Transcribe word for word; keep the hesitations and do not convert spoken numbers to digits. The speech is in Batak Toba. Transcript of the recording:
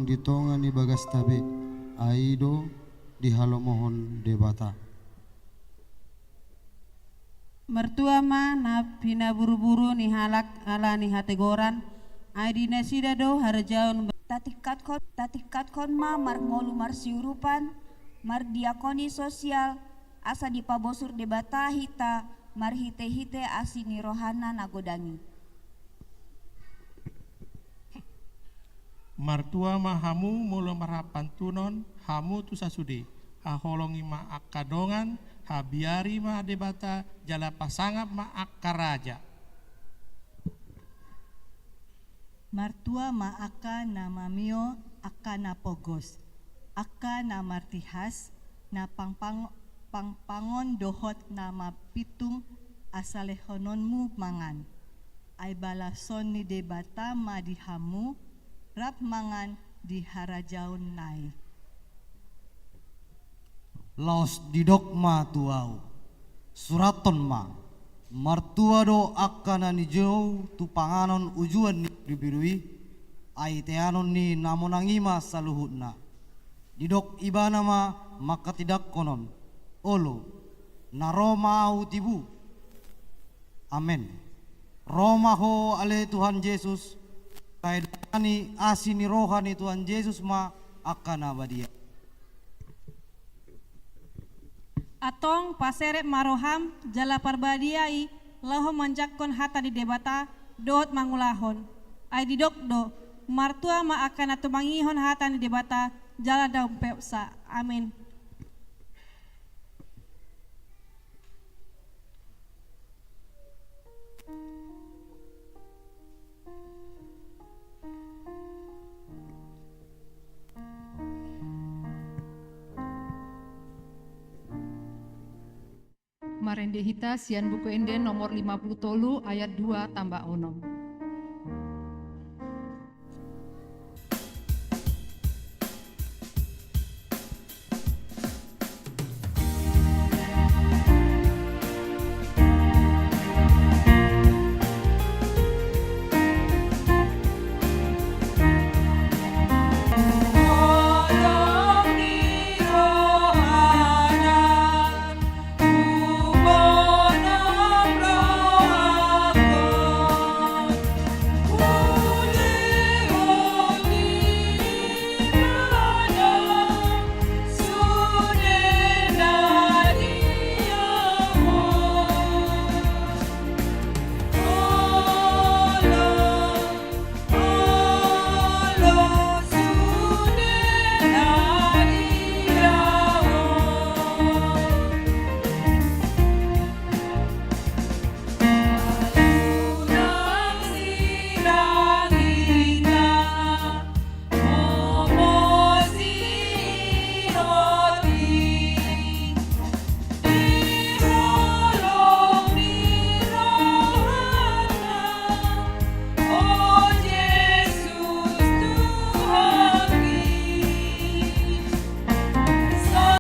di tonga ni bagasta be, ai i do dihalomohon Debata. Martua ma na pinaburuburu ni halak ala ni hatigoran, ai di nasida do harajaon. Tatingkathon, tatingkathon ma marngolu marsiurupan, mardiakoni sosial, asa dipabosur Debata hita marhitehite asi ni rohana na godang i. Martua ma hamu molo marhapantunon hamu tu sasude, haholongi ma angka dongan, habiari ma Debata, jala pasangap ma angka raja. Martua ma angka na mamio, angka na pogos, angka na martihas, na pangpang-, pangpangon dohot na mampintung, asa lehononmu mangan. Ai balason ni Debata ma di hamu, rap mangan di harajaonna i. Laos didok ma tu ahu: Surathon ma: Martua do angka na nijou tu panganon ujuan ni pirupiru i, ai teanon ni na monang i ma saluhutna. Didok ibana ma manghatindangkon on: Olo, na ro ma ahu tibu. Amen. Ro ma ho ale Tuhan Jesus, sai dongani asi ni roha ni Tuhan Jesus ma angka na badia. Antong paserep ma roham, jala parbadia i, laho manjangkon hata ni Debata, dohot mangulahon. Ai didok do: Martua ma angka na tumangihon hata ni Debata, jala daong pepsa. Amen. Marende hita sian Buku Ende nomor lima puluh tolu, ayat dua tambah onom.